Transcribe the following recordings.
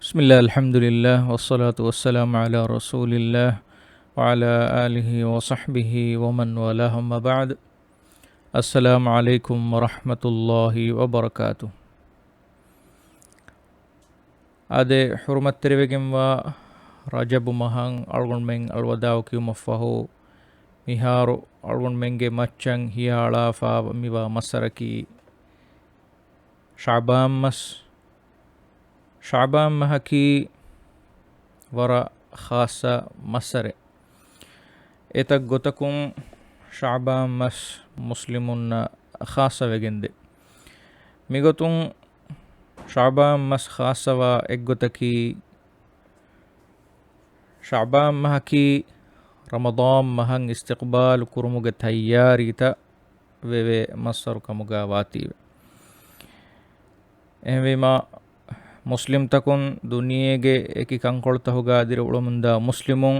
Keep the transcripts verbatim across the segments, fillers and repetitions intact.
بسم الله، الحمد لله، والصلاة والسلام على رسول الله، وعلى آله وصحبه ومن والاه، أما بعد. السلام عليكم ورحمة الله وبركاته. އާދެ، ޙުރުމަތްތެރިވެގެންވާ ރަޖަބު މަހަށް އަޅުގަނޑުމެން އަލްވަދާޢު ކިޔުމަށްފަހު، މިހާރު އަޅުގަނޑުމެންގެ މައްޗަށް ހިޔާޅާފާ މިވާ މައްސަރަކީ، ޝަޢުބާން މަސް. ޝަޢުބާން މަހަކީ ވަރަށް ޚާއްޞަ މައްސަރެއް. އެތައް ގޮތަކުން ޝަޢުބާން މަސް މުސްލިމުންނަށް ޚާއްޞަވެގެންދޭ. މިގޮތުން ޝަޢުބާން މަސް ޚާއްޞަވާ އެއްގޮތަކީ، ޝަޢުބާން މަހަކީ ރަމަޟާން މަހަށް އިސްތިޤްބާލު ކުރުމުގެ ތައްޔާރީތައް ވެވޭ މައްސަރު ކަމުގަ ވާތީވެ. އެހެންވީމާ، މުސްލިމްތަކުން ދުނިޔޭގެ އެކި ކަންކޮޅުތަކުގަ ދިރިއުޅެމުންދާ މުސްލިމުން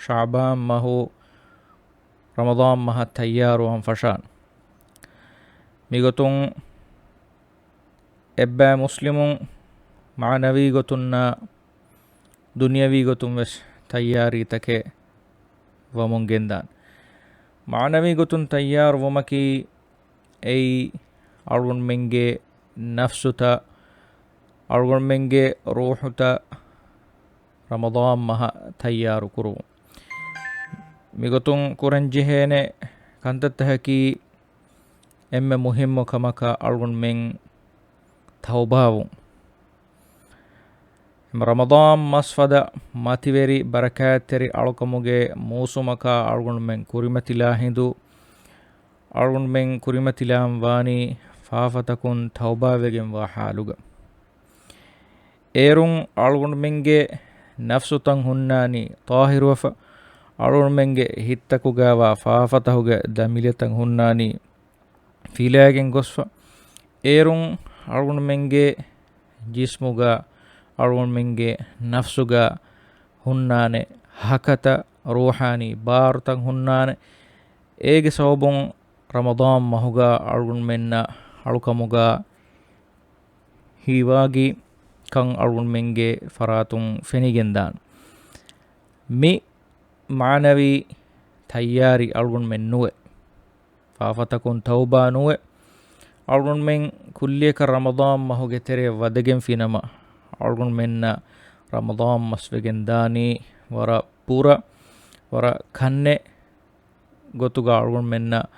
ޝަޢުބާން މަހު ރަމަޟާން މަހަށް ތައްޔާރުވާން ފަށާނެ. މިގޮތުން އެއްބައި މުސްލިމުން މާނަވީ ގޮތުންނާ ދުނިޔަވީ ގޮތުން ވެސް ތައްޔާރީތަކެއް ވަމުން ގެންދާނެ. މާނަވީ ގޮތުން ތައްޔާރު ވުމަކީ، އެއީ އަޅުގަނޑުމެންގެ ނަފްސުތައް، އަޅުގަނޑުމެންގެ ރޫޙުތައް ރަމަޟާން މަހަށް ތައްޔާރު ކުރުވުން. މިގޮތުން ކުރަން ޖެހޭނެ ކަންތައްތަކަކީ، އެންމެ މުހިއްމު ކަމަކަށް އަޅުގަނޑުމެން ތައުބާވުން. ރަމަޟާން މަސް ފަދަ މަތިވެރި ބަރަކާތްތެރި އަޅުކަމުގެ މޫސުމަކާ އަޅުގަނޑުމެން ކުރިމަތިލާ ހިނދު، އަޅުގަނޑުމެން ކުރިމަތިލާން ވާނީ ފާފަތަކުން ތައުބާވެގެންވާ ޙާލުގަ. އޭރުން އަޅުގަނޑުމެންގެ ނަފްސުތައް ހުންނާނީ ޠާހިރުވެފަ، އަޅުގަނޑުމެންގެ ހިތްތަކުގައިވާ ފާފަތަކުގެ ދަމިލަތައް ހުންނާނީ ފިލައިގެން ގޮސްފަ. އޭރުން އަޅުގަނޑުމެންގެ ޖިސްމުގަ، އަޅުގަނޑުމެންގެ ނަފްސުގަ ހުންނާނެ ހަކަތަ ރޫޙާނީ ބާރުތައް ހުންނާނެ. އޭގެ ސަބަބުން ރަމަޟާން މަހުގަ އަޅުގަނޑުމެންނަށް އަޅުކަމުގަ ހީވާގި ކަން އަޅުގަނޑުމެންގެ ފަރާތުން ފެނިގެންދާނެ. މި މާނަވީ ތައްޔާރީ އަޅުގަނޑުމެން ނުވެ، ފާފަތަކުން ތައުބާ ނުވެ، އަޅުގަނޑުމެން ކުއްލިއަކަށް ރަމަޟާން މަހުގެ ތެރެއަށް ވަދެގެންފިނަމަ، އަޅުގަނޑުމެންނަށް ރަމަޟާން މަސް ވެގެން ދާނީ ވަރަށް ބުރަ، ވަރަށް ކަންނެ ގޮތުގަ އަޅުގަނޑުމެންނަށް،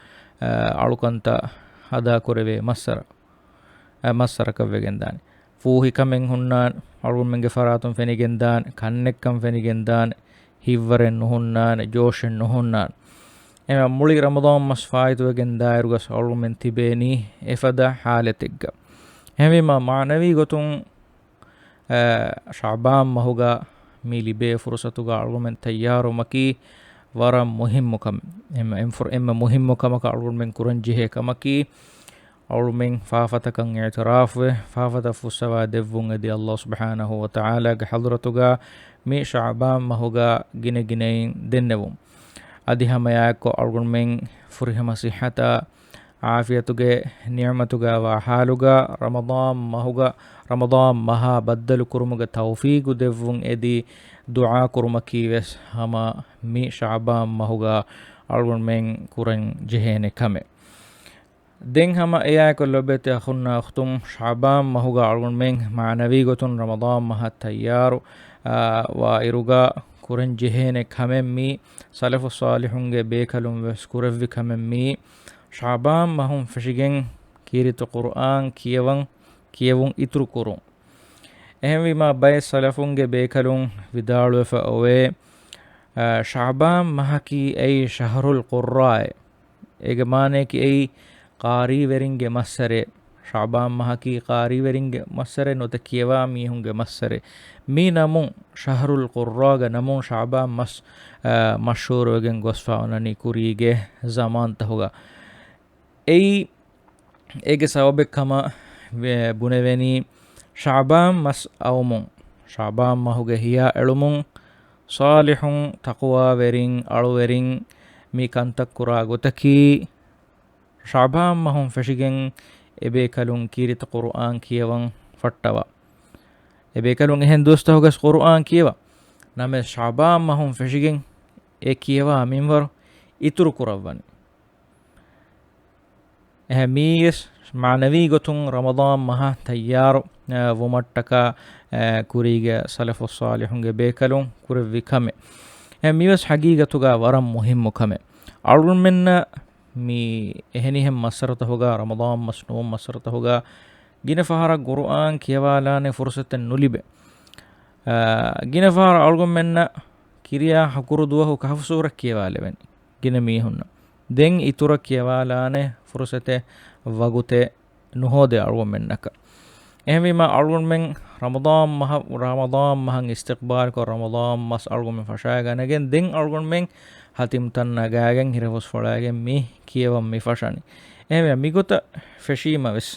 އަ، އަޅުކަންތައް އަދާކުރެވޭ މައްސަރަ، އަ، މައްސަރަކަށް ވެގެންދާނެ. ފޫހިކަމެއް ހުންނާނެ، އަޅުގަނޑުމެންގެ ފަރާތުން ފެނިގެންދާނެ، ކަންނެއްކަން ފެނިގެންދާނެ، ހިތްވަރެއް ނުހުންނާނެ، ޖޯޝެއް ނުހުންނާނެ. އެމަ މުޅި ރަމަޟާން މަސް ފާއިތުވެގެން ދާއިރުގަސް އަޅުގަނޑުމެން ތިބޭނީ އެފަދަ ޙާލަތެއްގަ. އެހެންވީމާ، މާނަވީ ގޮތުން އަ، ޝަޢުބާން މަހުގަ މި ލިބޭ ފުރުޞަތުގަ އަޅުގަނޑުމެން ތައްޔާރުވުމަކީ ވަރަށް މުހިއްމު ކަމެއް. އެންމެ، އެންމެ ފުރ-، އެންމެ މުހިއްމު ކަމަކަށް އަޅުގަނޑުމެން ކުރަން ޖެހޭ ކަމަކީ، އަޅުގަނޑުމެން ފާފަތަކަށް އިޢުތިރާފުވެ، ފާފަތައް ފުއްސަވާ ދެއްވުން އެދި، ﷲ ސުބްޙާނަހޫ ވަތަޢާލާގެ ޙަޟްރަތުގަ މި ޝަޢުބާން މަހުގަ ގިނަގިނައިން ދެންނެވުން. އަދި ހަމައެއާއެއްކޮށް އަޅުގަނޑުމެން ފުރިހަމަ ޞިއްޙަތާ، ޢާފިޔަތުގެ ނިޢުމަތުގައިވާ ޙާލުގަ ރަމަޟާން މަހުގަ، ރަމަޟާން މަހާ ބައްދަލު ކުރުމުގެ ތައުފީގު ދެއްވުން އެދި، ދުޢާ ކުރުމަކީ ވެސް ހަމަ މި ޝަޢުބާން މަހުގަ އަޅުގަނޑުމެން ކުރަން ޖެހޭނެ ކަމެއް. ދެން ހަމަ އެއާއެކު ލޮބުވެތި އަޚުންނާ އުޚްތުން، ޝަޢުބާން މަހުގަ އަޅުގަނޑުމެން މާނަވީ ގޮތުން ރަމަޟާން މަހަށް ތައްޔާރު، އާ، ވާއިރުގަ ކުރަން ޖެހޭނެ ކަމެއް މީ، ސަލަފުއް ޞާލިޙުންގެ ބޭކަލުން ވެސް ކުރެއްވި ކަމެއް މީ، ޝަޢުބާން މަހުން ފެށިގެން ކީރިތި ޤުރުއާން ކިޔަވަން، ކިޔެވުން އިތުރު ކުރުން. އެހެންވީމާ، ބައެއް ސަލަފުންގެ ބޭކަލުން ވިދާޅުވެފަ އޮވޭ، އަ، ޝަޢުބާން މަހަކީ އެއީ ޝަހްރުލް ޤުއްރާއޭ. އޭގެ މާނަޔަކީ އެއީ ޤާރީވެރިންގެ މައްސަރެއް. ޝަޢުބާން މަހަކީ ޤާރީވެރިންގެ މައްސަރެއް ނުވަތަ ކިޔަވާ މީހުންގެ މައްސަރެއް. މި ނަމުން، ޝަހްރުލް ޤުއްރާގެ ނަމުން ޝަޢުބާން މަސް، އަ، މަޝްހޫރުވެގެން ގޮސްފަ އޮންނަނީ ކުރީގެ ޒަމާންތަހުގަ. އެއީ، އޭގެ ސަބަބެއް ކަމަށް ވެ-، ބުނެވެނީ، ޝަޢުބާން މަސް އައުމުން، ޝަޢުބާން މަހުގެ ހިޔާ އެޅުމުން، ޞާލިޙުން، ތަޤުވާވެރިން، އަޅުވެރިން މި ކަންތައް ކުރާ ގޮތަކީ، ޝަޢުބާން މަހުން ފެށިގެން އެބޭކަލުން ކީރިތި ޤުރުއާން ކިޔަވަން ފައްޓަވާ. އެބޭކަލުން އެހެން ދުވަސްތަކުގަސް ޤުރުއާން ކިޔަވާ. ނަމަވެސް ޝަޢުބާން މަހުން ފެށިގެން އެ ކިޔަވާ މިންވަރު އިތުރު ކުރައްވަނީ. އެހެން މީވެސް މާނަވީ ގޮތުން ރަމަޟާން މަހަށް ތައްޔާރު، އަ، ވުމަށްޓަކާ، އަ، ކުރީގެ ސަލަފުއް ޞާލިޙުންގެ ބޭކަލުން ކުރެއްވި ކަމެއް. އެހެން މީވެސް ޙަޤީޤަތުގަ ވަރަށް މުހިއްމު ކަމެއް. އަޅުގަނޑުމެންނަށް މި އެހެނިހެން މައްސަރުތަކުގަ، ރަމަޟާން މަސް ނޫން މައްސަރުތަކުގަ ގިނަ ފަހަރަށް ޤުރުއާން ކިޔަވާލާނެ ފުރުޞަތެއް ނުލިބޭ. އާ، ގިނަ ފަހަރަށް އަޅުގަނޑުމެންނަށް ކިރިޔާ ހަކުރު ދުވަހު ކަހްފު ސޫރަ ކިޔަވާލެވެނީ ގިނަ މީހުންނަށް. ދެން އިތުރަށް ކިޔަވާލާނެ ފުރުޞަތެއް ވަގުތެއް ނުހޯދޭ އަޅުގަނޑުމެންނަކަށް. އެހެންވީމަ އަޅުގަނޑުމެން ރަމަޟާން މަހަށް، ރަމަޟާން މަހަށް އިސްތިޤްބާލުކޮށް، ރަމަޟާން މަސް އަޅުގަނޑުމެން ފަށާގަނެގެން، ދެން އަޅުގަނޑުމެން ހަތިމްތައް ނަގާގެން ހިރަފުސް ފޮޅާގެން މި ކިޔަވަން މި ފަށަނީ. އެހެންވެ، މިގޮތަށް ފެށީމަވެސް،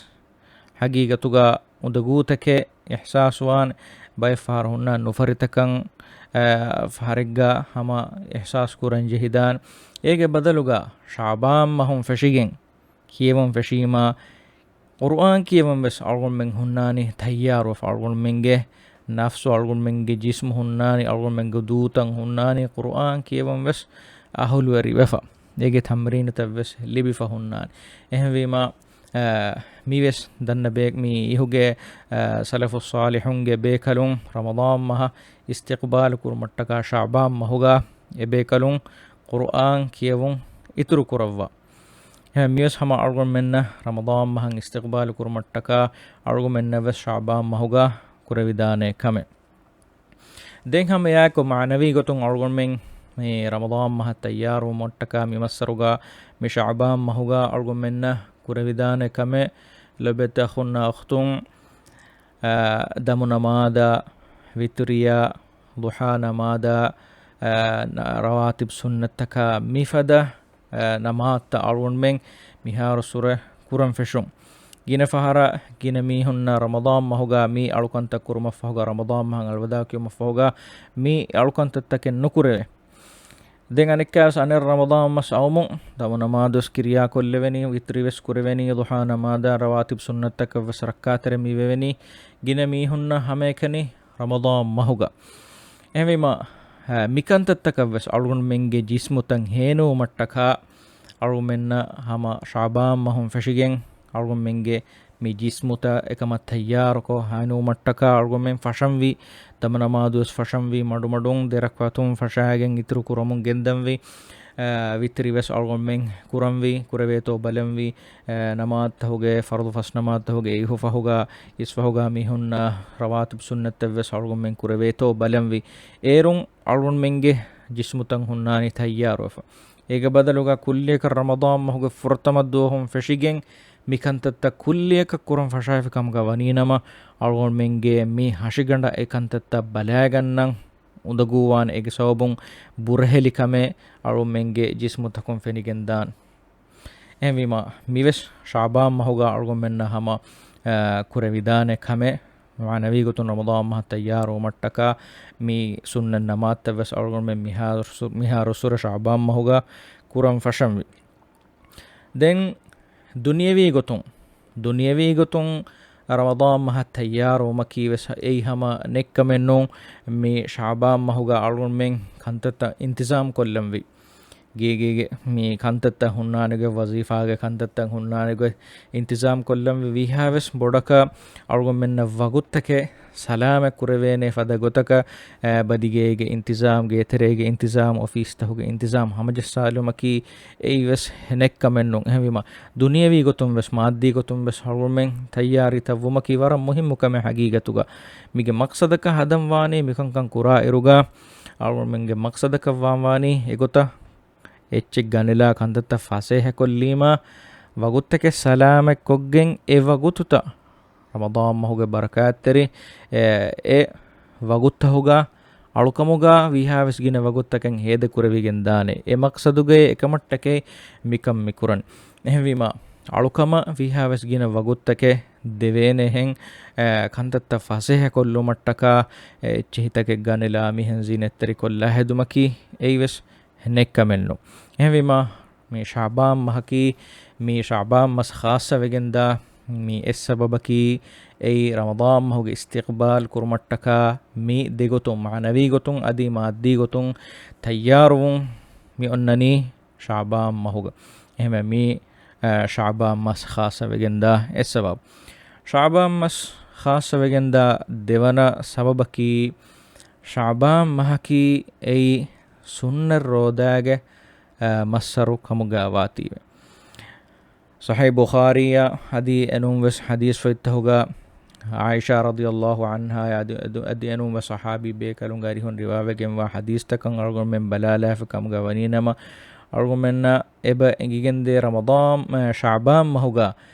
ޙަޤީޤަތުގަ އުނދަގޫތަކެއް އިޙްސާސްވާން ބައެއް ފަހަރު ހުންނަ ނުފަރިތަކަން، އަ، ފަހަރެއްގަ ހަމަ އިޙްސާސް ކުރަން ޖެހިދާން. އޭގެ ބަދަލުގަ ޝަޢުބާން މަހުން ފެށިގެން ކިޔެވުން ފެށީމާ، ޤުރުއާން ކިޔެވަން ވެސް އަޅުގަނޑުމެން ހުންނާނީ ތައްޔާރުވެފަ. އަޅުގަނޑުމެންގެ ނަފްސު، އަޅުގަނޑުމެންގެ ޖިސްމު ހުންނާނީ، އަޅުގަނޑުމެންގެ ދޫތައް ހުންނާނީ ޤުރުއާން ކިޔެވަން ވެސް އަހުލުވެރިވެފަ. އޭގެ ތަމްރީނުތައް ވެސް ލިބިފަ ހުންނާނެ. އެހެންވީމާ، އަ، މިވެސް ދަންނަ ބޭ-، މި އިހުގެ، އަ، ސަލަފުއް ޞާލިޙުންގެ ބޭކަލުން ރަމަޟާން މަހަށް އިސްތިޤްބާލު ކުރުމަށްޓަކާ ޝަޢުބާން މަހުގަ އެބޭކަލުން ޤުރުއާން ކިޔެވުން އިތުރު ކުރައްވާ. އެހެން މިވެސް ހަމަ އަޅުގަނޑުމެންނަށް ރަމަޟާން މަހަށް އިސްތިޤްބާލު ކުރުމަށްޓަކާ އަޅުގަނޑުމެންނަށް ވެސް ޝަޢުބާން މަހުގަ ކުރެވިދާނެ ކަމެއް. ދެން ހަމަ އެއާއެކު މާނަވީ ގޮތުން އަޅުގަނޑުމެން މި ރަމަޟާން މަހަށް ތައްޔާރުވުމަށްޓަކާ މި މައްސަރުގަ މި ޝަޢުބާން މަހުގަ އަޅުގަނޑުމެންނަށް ކުރެވިދާނެ ކަމެއް، ލޮބުވެތި އަޚުންނާ އުޚްތުން، އާ، ދަމު ނަމާދާ، ވިތުރިޔާ، ޟުޙާ ނަމާދާ، އާ، ނަ-، ރަވާތިބް ސުންނަތްތަކާ މިފަދަ އަ، ނަމާދުތައް އަޅުގަނޑުމެން މިހާރު ސުރެ ކުރަން ފެށުން. ގިނަ ފަހަރަށް ގިނަ މީހުންނަށް ރަމަޟާން މަހުގަ މި އަޅުކަންތައް ކުރުމަށްފަހުގަ، ރަމަޟާން މަހަށް އަލްވިދާޢު ކިޔުމަށްފަހުގަ މި އަޅުކަންތައްތަކެއް ނުކުރެވޭ. ދެން އަނެއްކާވެސް އަނެއް ރަމަޟާން މަސް އައުމުން ދަމު ނަމާދުވެސް ކިރިޔާކޮށްލެވެނީ، ވިތުރިވެސް ކުރެވެނީ، ޟުޙާ ނަމާދާ ރަވާތިބް ސުންނަތްތަކަށްވެސް ރައްކާތެރި މިވެވެނީ. ގިނަ މީހުންނަށް ހަމައެކަނި ރަމަޟާން މަހުގަ. އެހެންވީމަ، އަ، މިކަންތައްތަކަށްވެސް އަޅުގަނޑުމެންގެ ޖިސްމުތައް ހޭނުވުމަށްޓަކާ، އަޅުގަނޑުމެންނަށް ހަމަ ޝަޢުބާން މަހުން ފެށިގެން، އަޅުގަނޑުމެންގެ މި ޖިސްމުތައް އެކަމަށް ތައްޔާރުކޮށް ހޭނުވުމަށްޓަކާ، އަޅުގަނޑުމެން ފަށަންވީ، ދަމު ނަމާދުވެސް ފަށަންވީ، މަޑުމަޑުން ދެ ރަކްޢަތުން ފަށާގެން އިތުރު ކުރަމުން ގެންދަންވީ، އަ، ވިތުރިވެސް އަޅުގަނޑުމެން ކުރަންވީ، ކުރެވޭތޯ ބަލަންވީ، އަ، ނަމާދުތަހުގެ، ފަރުޟު ފަސް ނަމާދުތަހުގެ އިހު ފަހުގަ، އިސް ފަހުގަ މި ހުންނަ ރަވާތިބް ސުންނަތްތައްވެސް އަޅުގަނޑުމެން ކުރެވޭތޯ ބަލަންވީ. އޭރުން އަޅުގަނޑުމެންގެ ޖިސްމުތައް ހުންނާނީ ތައްޔާރުވެފަ. އޭގެ ބަދަލުގަ ކުއްލިއަކަށް ރަމަޟާން މަހުގެ ފުރަތަމަ ދުވަހުން ފެށިގެން މިކަންތައްތައް ކުއްލިއަކަށް ކުރަން ފަށާފި ކަމުގަ ވަނީނަމަ، އަޅުގަނޑުމެންގެ މި ހަށިގަނޑަށް އެ ކަންތައްތައް ބަލާގަންނަން އުނދަގޫވާނެ. އޭގެ ސަބަބުން ބުރަހެލި ކަމެއް އަޅުގަނޑުމެންގެ ޖިސްމުތަކުން ފެނިގެންދާނެ. އެހެންވީމަ، މިވެސް ޝަޢުބާން މަހުގަ އަޅުގަނޑުމެންނަށް ހަމަ، އަ، ކުރެވިދާނެ ކަމެއް. މާނަވީ ގޮތުން ރަމަޟާން މަހަށް ތައްޔާރުވުމަށްޓަކާ މި ސުންނަތް ނަމާދުތައްވެސް އަޅުގަނޑުމެން މިހާރު ސު-، މިހާރު ސުރެ ޝަޢުބާން މަހުގަ ކުރަން ފަށަންވީ. ދެން ދުނިޔަވީ ގޮތުން، ދުނިޔަވީ ގޮތުން ރަމަޟާން މަހަށް ތައްޔާރުވުމަކީ ވެސް އެއީ ހަމަ ނެއްކަމެއް ނޫން. މި ޝަޢުބާން މަހުގަ އަޅުގަނޑުމެން ކަންތައްތައް އިންތިޒާމް ކޮށްލަންވީ. ގޭގޭގެ މި ކަންތައްތައް ހުންނާނެގޮތް، ވަޒީފާގެ ކަންތައްތައް ހުންނާނެގޮތް އިންތިޒާމް ކޮށްލަންވީ. ވީހާވެސް ބޮޑަކަށް އަޅުގަނޑުމެންނަށް ވަގުތުތަކެއް ސަލާމަތް ކުރެވޭނެ ފަދަ ގޮތަކަށް، އަ، ބަދިގޭގެ އިންތިޒާމް، ގޭތެރޭގެ އިންތިޒާމް، އޮފީސްތަކުގެ އިންތިޒާމް ހަމަޖައްސާލުމަކީ އެއީވެސް ނެއްކަމެއް ނޫން. އެހެންވީމަ، ދުނިޔަވީ ގޮތުން ވެސް، މާއްދީ ގޮތުން ވެސް އަޅުގަނޑުމެން ތައްޔާރީތައް ވުމަކީ ވަރަށް މުހިއްމު ކަމެއް ހަގީގަތުގަ. މީގެ މަޤްޞަދަކަށް ހަދަން ވާނީ، މިކަންކަން ކުރާ އިރުގަ އަޅުގަނޑުމެންގެ މަޤްޞަދަކަށް ވާން ވާނީ އެގޮތަށް އެއްޗެއް ގަނެލާ ކަންތައްތައް ފަސޭހަކޮށްލީމާ، ވަގުތުތަކެއް ސަލާމަތްކޮށްގެން އެ ވަގުތުތައް ރަމަޟާން މަހުގެ ބަރަކާތްތެރި، އެ، އެ ވަގުތުތަހުގަ އަޅުކަމުގަ ވީހާވެސް ގިނަ ވަގުތުތަކެއް ހޭދަ ކުރެވިގެން ދާނެ. އެ މަޤްޞަދުގައި އެކަމަށްޓަކައި މިކަން މި ކުރަން. އެހެންވީމަ، އަޅުކަމަށް ވީހާވެސް ގިނަ ވަގުތުތަކެއް ދެވޭނެހެން، އެ، ކަންތައްތައް ފަސޭހަކޮށްލުމަށްޓަކާ، އެ، އެއްޗިހިތަކެއް ގަނެލާ މިހެން ޒީނަތްތެރިކޮށްލާ ހެދުމަކީ އެއީވެސް ނެއްކަމެއްނު. އެހެންވީމާ، މި ޝަޢުބާން މަހަކީ، މި ޝަޢުބާން މަސް ޚާއްޞަވެގެންދާ މި އެއް ސަބަބަކީ، އެއީ ރަމަޟާން މަހުގެ އިސްތިޤްބާލް ކުރުމަށްޓަކާ މި ދެގޮތުން، މާނަވީ ގޮތުން އަދި މާއްދީ ގޮތުން ތައްޔާރުވުން މި އޮންނަނީ ޝަޢުބާން މަހުގަ. އެހެންވެ މި، އަ، ޝަޢުބާން މަސް ޚާއްޞަވެގެންދާ އެއް ސަބަބު. ޝަޢުބާން މަސް ޚާއްޞަވެގެންދާ ދެވަނަ ސަބަބަކީ، ޝަޢުބާން މަހަކީ އެއީ ސުންނަތް ރޯދާގެ، އަ، މައްސަރު ކަމުގަ ވާތީވެ. ޞަޙީޙު ބުޚާރީއަށް އަދި އެނޫން ވެސް ޙަދީޘް ފޮތްތަކުގަ ޢާއިޝާ ރަޟިޔަﷲ ޢަންހާ އަދި، އަދި، އަދި އެނޫން ވެސް ޞަޙާބީ ބޭކަލުންގެ އަރިހުން ރިވާވެގެންވާ ޙަދީޘްތަކަށް އަޅުގަނޑުމެން ބަލާލާފަ ކަމުގަ ވަނީނަމަ، އަޅުގަނޑުމެންނަށް އެބަ އެނގިގެންދޭ ރަމަޟާން، ޝަޢުބާން މަހުގަ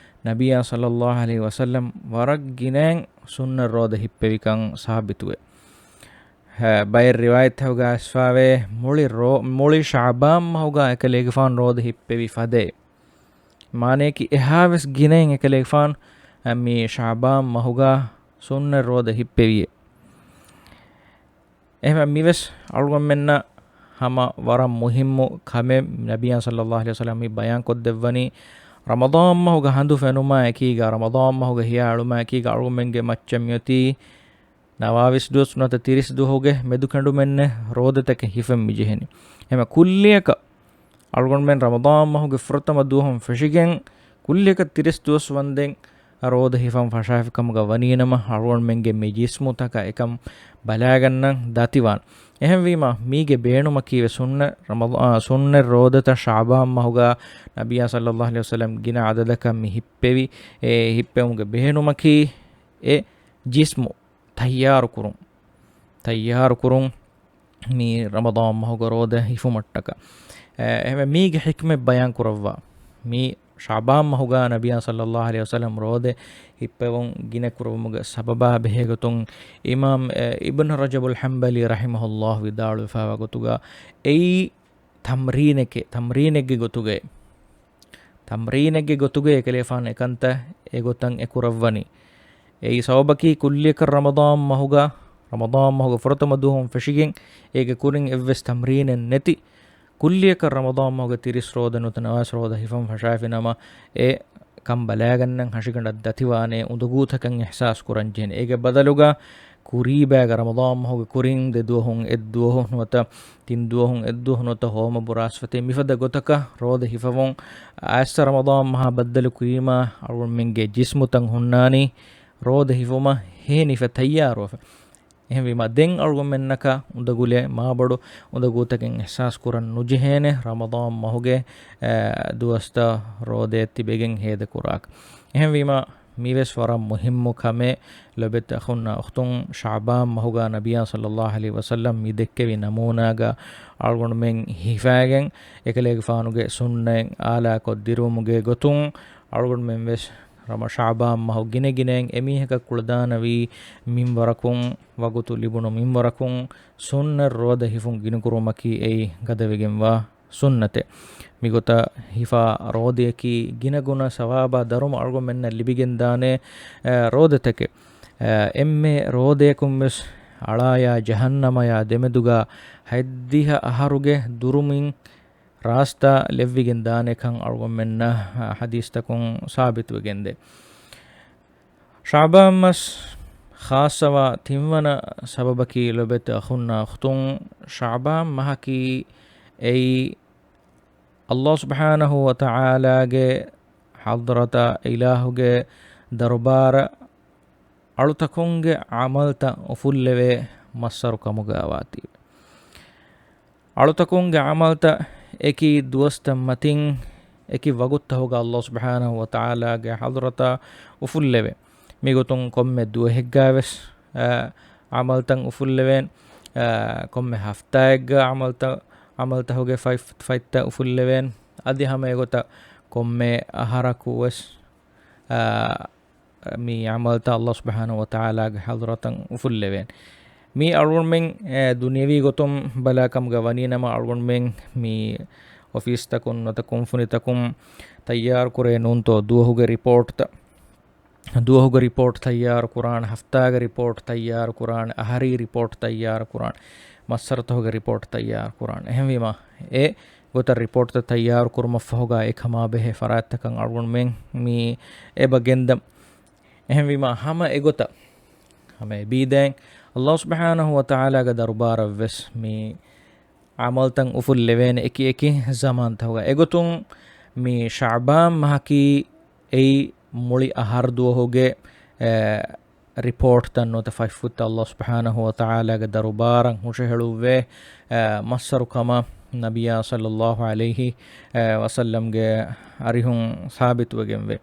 ނަބިއްޔާ ޞައްލަﷲ ޢަލައިހި ވަސައްލަމް ވަރަށް ގިނައިން ސުންނަތް ރޯދަ ހިއްޕެވިކަން ސާބިތުވޭ. ހަ، ބައެއް ރިވާޔަތްތަކުގަ އައިސްފާވޭ މުޅި ރޯ-، މުޅި ޝަޢުބާން މަހުގަ އެކަލޭގެފާނު ރޯދަ ހިއްޕެވި ފަދައެއް. މާނަޔަކީ އެހާވެސް ގިނައިން އެކަލޭގެފާނު، އަ، މި ޝަޢުބާން މަހުގަ ސުންނަތް ރޯދަ ހިއްޕެވިއޭ. އެހެން މިވެސް އަޅުގަނޑުމެންނަށް ހަމަ ވަރަށް މުހިއްމު ކަމެއް ނަބިއްޔާ ޞައްލަﷲ ޢަލައިހި ވަސައްލަމް މި ބަޔާންކޮށްދެއްވަނީ، ރަމަޟާން މަހުގަ ހަނދު ފެނުމާ އެކީގަ، ރަމަޟާން މަހުގަ ހިޔާ އެޅުމާ އެކީގަ އަޅުގަނޑުމެންގެ މައްޗަށް މިއޮތީ ނަވާވީސް ދުވަސް ނުވަތަ ތިރީސް ދުވަހުގެ މެދުކެނޑުމެއްނެ ރޯދަތަކެއް ހިފަން މިޖެހެނީ. އެހެން ކުއްލިއަކަށް އަޅުގަނޑުމެން ރަމަޟާން މަހުގެ ފުރަތަމަ ދުވަހުން ފެށިގެން ކުއްލިއަކަށް ތިރީސް ދުވަސް ވަންދެން ރޯދަ ހިފަން ފަށާފި ކަމުގަ ވަނީނަމަ، އަޅުގަނޑުމެންގެ މި ޖިސްމުތަކަށް އެކަން ބަލާގަންނަން ދަތިވާން. އެހެންވީމަ، މީގެ ބޭނުމަކީވެ ސުންނަ ރަމަޟާ-، އާ، ސުންނަ ރޯދަތައް ޝަޢުބާން މަހުގަ ނަބިއްޔާ ޞައްލަﷲ ޢަލައިހި ވަސައްލަމް ގިނަ އަދަދަކަށް މި ހިއްޕެވި، އެ ހިއްޕެވުމުގެ ބޭނުމަކީ އެ ޖިސްމު ތައްޔާރުކުރުން، ތައްޔާރުކުރުން މި ރަމަޟާން މަހުގަ ރޯދަ ހިފުމަށްޓަކަ. އެ، އެހެންވެ މީގެ ޙިކްމަތް ބަޔާން ކުރައްވާ. މި ޝަޢުބާން މަހުގަ ނަބިއްޔާ ޞައްލަﷲ ޢަލައިހި ވަސައްލަމް ރޯދަ ހިއްޕެވުން ގިނަ ކުރުވުމުގެ ސަބަބާ ބެހޭގޮތުން އިމާމް، އެ، އިބްނު ރަޖަބުލް ޙަންބަލީ ރަޙިމަހުﷲ ވިދާޅުވެފައިވާ ގޮތުގަ އެއީ ތަމްރީނެކޭ، ތަމްރީނެއްގެ ގޮތުގައި. ތަމްރީނެއްގެ ގޮތުގައި އެކަލޭފާނު އެކަންތައް އެގޮތަށް އެ ކުރައްވަނީ. އެއީ ސަބަބަކީ ކުއްލިއަކަށް ރަމަޟާން މަހުގަ، ރަމަޟާން މަހުގެ ފުރަތަމަ ދުވަހުން ފެށިގެން އޭގެ ކުރިން އެއްވެސް ތަމްރީނެއް ނެތި، ކުއްލިއަކަށް ރަމަޟާން މަހުގެ ތިރީސް ރޯދަ ނުވަތަ ނަވާވީސް ރޯދަ ހިފަން ފަށާފި ނަމަ، އެ ކަން ބަލާގަންނަން ހަށިގަނޑަށް ދަތިވާނޭ، އުނދަގޫތަކަށް އިޙްސާސް ކުރަން ޖެހޭނެ. އޭގެ ބަދަލުގަ ކުރީބާގަ ރަމަޟާން މަހުގެ ކުރިން ދެ ދުވަހުން އެއް ދުވަހު ނުވަތަ ތިން ދުވަހުން އެއް ދުވަހު ނުވަތަ ހޯމަ ބުރާސްފަތި މިފަދަ ގޮތަކަށް ރޯދަ ހިފަވުން އައިސް ރަމަޟާން މަހާ ބައްދަލު ކުރީމާ އަޅުގަނޑުމެންގެ ޖިސްމުތައް ހުންނާނީ ރޯދަ ހިފުމަށް ހޭނިފަ ތައްޔާރުވެފަ. އެހެންވީމާ، ދެން އަޅުގަނޑުމެންނަކަށް އުނދަގުލެއް މާބޮޑު އުނދަގޫތަކެއް އިޙްސާސް ކުރަން ނުޖެހޭނެ، ރަމަޟާން މަހުގެ، އެ، ދުވަސްތައް ރޯދައަށް ތިބެގެން ހޭދަކުރާކަށް. އެހެންވީމާ، މިވެސް ވަރަށް މުހިއްމު ކަމެއް. ލޮބެތި އަޚުންނާ އުޚްތުން، ޝަޢުބާން މަހުގަ ނަބިއްޔާ ޞައްލަﷲ ޢަލައިހި ވަސައްލަމް މި ދެއްކެވި ނަމޫނާގަ އަޅުގަނޑުމެން ހިފާގެން، އެކަލޭގެފާނުގެ ސުންނަތް އާލާކޮށް ދިރުވުމުގެ ގޮތުން، އަޅުގަނޑުމެން ވެސް ރަމަ-، ޝަޢުބާން މަހު ގިނަ ގިނައިން އެމީހަކަށް ކުޅަދާނަވީ މިންވަރަކުން، ވަގުތު ލިބުނު މިންވަރަކުން ސުންނަތް ރޯދަ ހިފުން ގިނަކުރުމަކީ އެއީ ގަދަވެގެންވާ ސުންނަތެއް. މިގޮތަށް ހިފާ ރޯދަޔަކީ ގިނަގުނަ ސަވާބާ ދަރުމަ އަޅުގަނޑުމެންނަށް ލިބިގެންދާނެ، އެ، ރޯދަތަކެއް. އެ، އެންމެ ރޯދަޔަކުން ވެސް އަޅާޔާ ޖަހަންނަމަޔާ ދެމެދުގަ ހަތްދިހަ އަހަރުގެ ދުރުމިން ރާސްތާ ލެއްވިގެން ދާނެ ކަން އަޅުގަނޑުމެންނަށް ޙަދީޘްތަކުން ސާބިތުވެގެންދޭ. ޝަޢުބާން މަސް ޚާއްޞަވާ ތިންވަނަ ސަބަބަކީ ލޮބެތި އަޚުންނާ އުޚްތުން، ޝަޢުބާން މަހަކީ އެއީ ﷲ ސުބްޙާނަހޫ ވަތަޢާލާގެ ޙަޟްރަތަށް، އިލާހުގެ ދަރުބާރަށް އަޅުތަކުންގެ ޢަމަލްތައް އުފުއްލެވޭ މައްސަރު ކަމުގައި ވާތީވެ. އަޅުތަކުންގެ ޢަމަލްތައް އެކި ދުވަސްތައް މަތިން އެކި ވަގުތުތަކުގަ ﷲ ސުބްޙާނަހޫ ވަތަޢާލާގެ ޙަޟްރަތަށް އުފުއްލެވޭ. މިގޮތުން ކޮންމެ ދުވަހެއްގައި ވެސް، އަ، ޢަމަލްތައް އުފުއްލެވޭނެ. އަ، ކޮންމެ ހަފްތާއެއްގަ ޢަމަލްތައް، ޢަމަލްތަކުގެ ފަތް-، ފަތްތައް އުފުއްލެވޭނެ. އަދި ހަމަ އެގޮތަށް ކޮންމެ އަހަރަކު ވެސް، އަ، މި ޢަމަލްތައް ﷲ ސުބްޙާނަހޫ ވަތަޢާލާގެ ޙަޟްރަތަށް އުފުއްލެވޭނެ. މި އަޅުގަނޑުމެން، އެ، ދުނިޔަވީ ގޮތުން ބަލާ ކަމުގަ ވަނީ ނަމަ، އަޅުގަނޑުމެން މި އޮފީސްތަކުން ނުވަތަ ކުންފުނިތަކުން ތައްޔާރު ކުރޭ ނޫންތޯ ދުވަހުގެ ރިޕޯޓްތައް، ދުވަހުގެ ރިޕޯޓް ތައްޔާރު ކުރާނެ، ހަފްތާގެ ރިޕޯޓް ތައްޔާރު ކުރާނެ، އަހަރީ ރިޕޯޓް ތައްޔާރު ކުރާނެ، މައްސަރުތަކުގެ ރިޕޯޓް ތައްޔާރު ކުރާނެ. އެހެންވީމަ، އެ ގޮތަށް ރިޕޯޓްތައް ތައްޔާރު ކުރުމަށްފަހުގަ އެކަމާ ބެހޭ ފަރާތްތަކަށް އަޅުގަނޑުމެން މި އެބަ ގެންދަން. އެހެންވީމާ ހަމަ އެގޮތަށް ހަމަ އެބީދައިން އައްލާހު ސުބްޙާނަހު ވަ ތަޢާލާގެ ދަރުބާރަށްވެސް މި ޢަމަލްތައް އުފުއްލެވޭނެ އެކި އެކި ޒަމާންތަކުގަ. އެގޮތުން މި ޝަޢުބާން މަހަކީ އެއީ މުޅި އަހަރު ދުވަހުގެ، އެ، ރިޕޯޓްތައް ނުވަތަ ފަތްފުށްތައް އައްލާހު ސުބްޙާނަހު ވަ ތަޢާލާގެ ދަރުބާރަށް ހުށަހެޅުއްވޭ، އެ، މައްސަރު ކަމަށް ނަބިއްޔާ ޞައްލައްލާހު ޢަލައިހި، އެ، ވަސައްލަމްގެ އަރިހުން ސާބިތުވެގެންވޭ.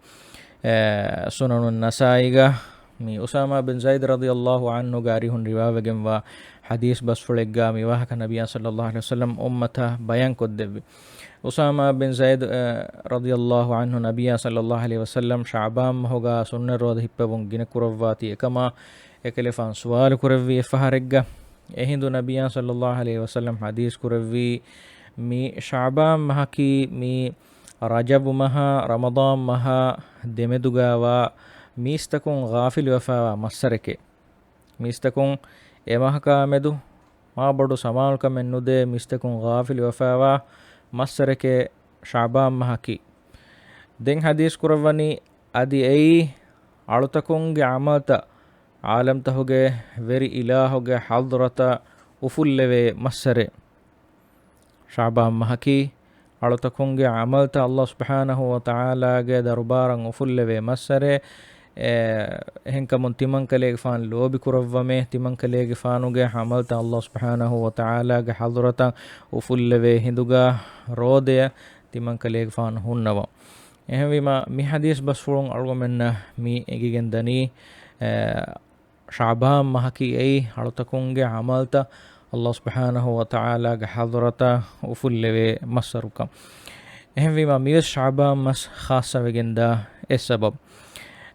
އެ، ސުނަނުން ނަސާއީގަ މި އުސާމާ ބިން ޒައިދު ރަޟިޔައްލާހު ޢަންހުގެ އަރިހުން ރިވާވެގެންވާ ޙަދީޘް ބަސްފުޅެއްގަ މި ވާހަކަ ނަބިއްޔާ ޞައްލައްލާހު ޢަލައިހި ވަސައްލަމް އުއްމަތަށް ބަޔާންކޮށްދެއްވި. އުސާމާ ބިން ޒައިދު، އެ، ރަޟިޔައްލާހު ޢަންހު ނަބިއްޔާ ޞައްލައްލާހު ޢަލައިހި ވަސައްލަމް ޝަޢުބާން މަހުގަ ސުންނަތް ރޯދަ ހިއްޕެވުން ގިނަ ކުރައްވާތީ އެކަމާ އެކަލޭގެފާނު ސުވާލު ކުރެއްވި އެއްފަހަރެއްގަ. އެހިނދު ނަބިއްޔާ ޞައްލައްލާހު ޢަލައިހި ވަސައްލަމް ޙަދީޘް ކުރެއްވީ، މި ޝަޢުބާން މަހަކީ މި ރަޖަބު މަހާ ރަމަޟާން މަހާ ދެމެދުގަވާ މީސްތަކުން ޣާފިލުވެފައިވާ މައްސަރެކޭ. މީސްތަކުން އެ މަހަކާ މެދު މާބޮޑު ސަމާލުކަމެއް ނުދޭ މީސްތަކުން ޣާފިލުވެފައިވާ މައްސަރެކޭ ޝަޢުބާން މަހަކީ. ދެން ޙަދީޘް ކުރައްވަނީ އަދި އެއީ އަޅުތަކުންގެ ޢަމަލްތައް ޢާލަމްތަކުގެ ވެރި އިލާހުގެ ޙަޟްރަތަށް އުފުއްލެވޭ މައްސަރެއް. ޝަޢުބާން މަހަކީ އަޅުތަކުންގެ ޢަމަލްތައް އައްލާހު ސުބްޙާނަހު ވަ ތަޢާލާގެ ދަރުބާރަށް އުފުއްލެވޭ މައްސަރެއް. އެ، އެހެންކަމުން ތިމަންކަލޭގެފާނު ލޯބި ކުރައްވަމޭ، ތިމަންކަލޭގެފާނުގެ ޢަމަލްތައް އައްލާހު ސުބްޙާނަހު ވަ ތަޢާލާގެ ޙަޟްރަތަށް އުފުއްލެވޭ ހިނދުގަ ރޯދަޔަށް ތިމަންކަލޭގެފާނު ހުންނަވަން. އެހެންވީމާ، މި ޙަދީޘް ބަސްފުޅުން އަޅުގަނޑުމެންނަށް މި އެނގިގެން ދަނީ، އެ، ޝަޢުބާން މަހަކީ އެއީ އަޅުތަކުންގެ ޢަމަލްތައް އައްލާހު ސުބްޙާނަހު ވަ ތަޢާލާގެ ޙަޟްރަތަށް އުފުއްލެވޭ މައްސަރުކަން. އެހެންވީމާ، މިވެސް ޝަޢުބާން މަސް ޚާއްޞަވެގެންދާ އެއް ސަބަބު.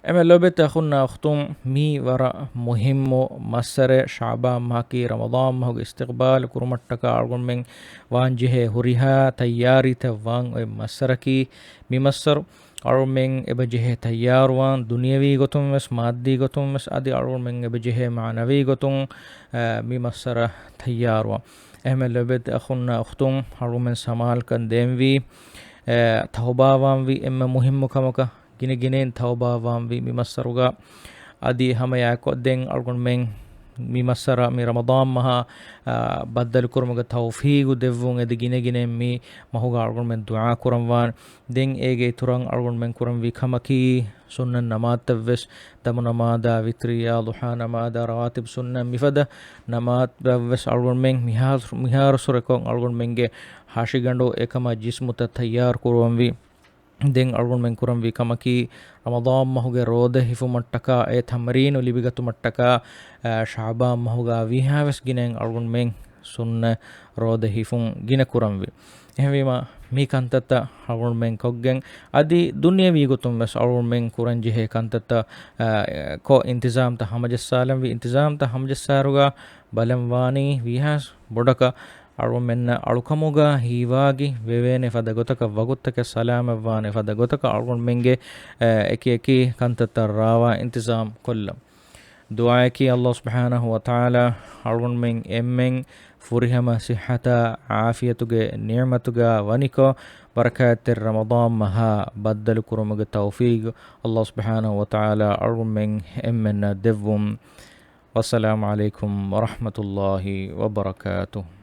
އެމެ ލޯބިތެ އަޚުންނާ އުޚްތުން، މީ ވަރަށް މުހިއްމު މައްސަރެއް. ޝަޢުބާން މަހަކީ ރަމަޟާން މަހުގެ އިސްތިޤްބާލު ކުރުމަށްޓަކާ އަޅުގަނޑުމެން ވާންޖެހޭ ހުރިހާ ތައްޔާރީތައް ވާން އޮތް މައްސަރަކީ މި މައްސަރު. އަޅުމެން އެބަޖެހޭ ތައްޔާރުވާން، ދުނިޔަވީ ގޮތުން ވެސް، މާއްދީ ގޮތުން ވެސް، އަދި އަޅުމެން އެބަޖެހޭ މާނަވީ ގޮތުން، އަ، މި މައްސަރަށް ތައްޔާރުވާން. އެހެންމެ ލޯބިވެތި އަޚުންނާ އުޚްތުން، އަޅުމެން ސަމާލުކަން ދޭންވީ، އަ، ތައުބާވާންވީ އެންމެ މުހިއްމު ކަމަކަށް، ގިނަ ގިނައިން ތައުބާވާންވީ މި މައްސަރުގަ. އަދި ހަމައެއާއެކު ދެން އަޅުގަނޑުމެން މި މައްސަރަށް މި ރަމަޟާން މަހަށް، އަ، ބައްދަލުކުރުމުގެ ތައުފީގު ދެއްވުން އެދި ގިނަ ގިނައިން މި މަހުގަ އަޅުގަނޑުމެން ދުޢާ ކުރަންވާން. ދެން އޭގެ އިތުރަށް އަޅުގަނޑުމެން ކުރަންވީ ކަމަކީ، ސުންނަތް ނަމާދުތައްވެސް، ދަމު ނަމާދާ، ވިތްރިއާ، ޟުޙާ ނަމާދާ، ރަވާތިބު ސުންނަތް މިފަދަ ނަމާދުތައްވެސް އަޅުގަނޑުމެން މިހާރު، މިހާރު ސުރެކޮށް އަޅުގަނޑުމެންގެ ހަށިގަނޑު އެކަމަށް ޖިސްމުތައް ތައްޔާރު ކުރުވަންވީ. ދެން އަޅުގަނޑުމެން ކުރަންވީ ކަމަކީ، ރަމަޟާން މަހުގެ ރޯދަ ހިފުމަށްޓަކާ، އެ ތަމްރީނު ލިބިގަތުމަށްޓަކާ، އަ، ޝަޢުބާން މަހުގަ ވީހާވެސް ގިނައިން އަޅުގަނޑުމެން ސުންނަތް ރޯދަ ހިފުން ގިނަ ކުރަންވީ. އެހެންވީމާ، މި ކަންތައްތައް އަޅުގަނޑުމެން ކޮށްގެން، އަދި ދުނިޔަވީ ގޮތުން ވެސް އަޅުގަނޑުމެން ކުރަންޖެހޭ ކަންތައްތައް، އަ، ކޮށް އިންތިޒާމްތައް ހަމަޖައްސާލަންވީ. އިންތިޒާމްތައް ހަމަޖައްސާއިރުގަ ބަލަންވާނީ ވީހާވެސް ބޮޑަކަށް އަޅުގަނޑުމެންނަށް އަޅުކަމުގަ ހީވާގި ވެވޭނެ ފަދަ ގޮތަކަށް، ވަގުތުތަކެއް ސަލާމަތްވާނެ ފަދަ ގޮތަކަށް އަޅުގަނޑުމެންގެ، އަ، އެކި އެކި ކަންތައްތައް ރާވާ އިންތިޒާމް ކޮށްލަން. ދުޢާއަކީ، އައްލާހު ސުބްޙާނަހު ވަ ތަޢާލާ އަޅުގަނޑުމެން އެންމެން ފުރިހަމަ ޞިއްޙަތާ ޢާފިޔަތުގެ ނިޢުމަތުގަ ވަނިކޮށް، ބަރަކާތްތެރި ރަމަޟާން މަހާ ބައްދަލު ކުރުމުގެ ތައުފީގު އައްލާހު ސުބްޙާނަހު ވަ ތަޢާލާ އަޅުގަނޑުމެން އެންމެންނަށް ދެއްވުން. ވައްސަލާމު ޢަލައިކުމް ވަރަޙްމަތުﷲި ވަބަރަކާތުހު.